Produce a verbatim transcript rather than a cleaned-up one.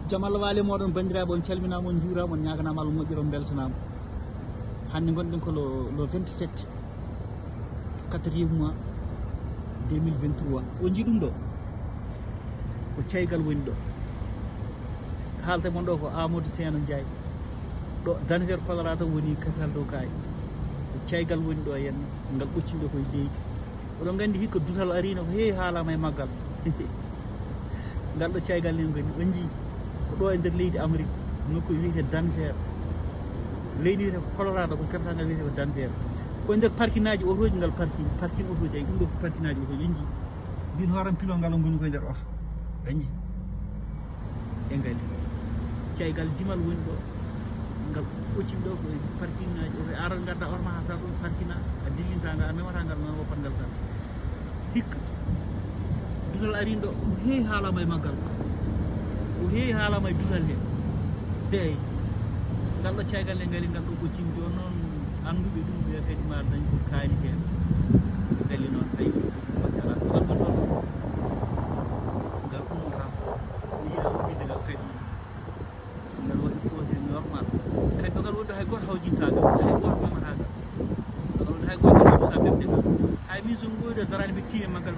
Jam Allah waale mooɗon, banndiraaɓe, on calminaama, on njuuraama, on ñaaganaama Allah moƴƴere, on mbeltanaama. Hannde ngonɗen ko le, le vingt-sept quatrième mois deux mille vingt-trois. On njii ɗum ɗo? Ko caygal woni ɗo. Haalta mon ɗo ko Amadou Seeno Njaay. Ɗo Denver, Colorado woni Katal dow kaay. Ko caygal woni ɗo henna, ngal ɓoccini ɗo koye leydi. Oɗon nganndi hikka dutal ariino, ko heewi haalaama e maggal. Ngal ɗo caygal nen ngoni, on njii ko ɗo e nder leydi Amérique, nokku wiyetee Denver. Leydi wiyetee ko Colorado, ko kertangal wiyetee ko Denver. Ko e nder parkinaaji otooji ngal parking, parking otooji, ay ɗum ɗo ko parkinaaji otooji, on njii. Mbin hooram pilo ngal on ngoni koye nder oto. On njii. E ngali. Caygal dimal woni ɗo. Ngal ɓoccini ɗo ko e parking aji. O arat ngadda orma ha sar ɗum parkina. A dillinta ngal, a memata ngal, non woppat ngal tan. Hikka. Dutal arin ɗo, ko heewi haalaama e maggal. Ko heewi haalaama e dutal he. Eeyi. Ngal ɗo caygal e ngali, ngal ɗo ɓoccini jooni noon, annduɓe ɗum ɓe kadi ma dañ ko kaani heen. Ngali noon, ayi, ngal ɗo ɗo. Ngal ummata. Mi yiɗa umminde ngal kadi. Ngal waɗi posé normal. Kadi dogal wonde hay gooto hawjintaa ngal, hay gooto memataa ngal. Dogal wonde hay gooto suusaa memde ngal. Hay min so mi ɓooyde daraade, mi tiime maggal.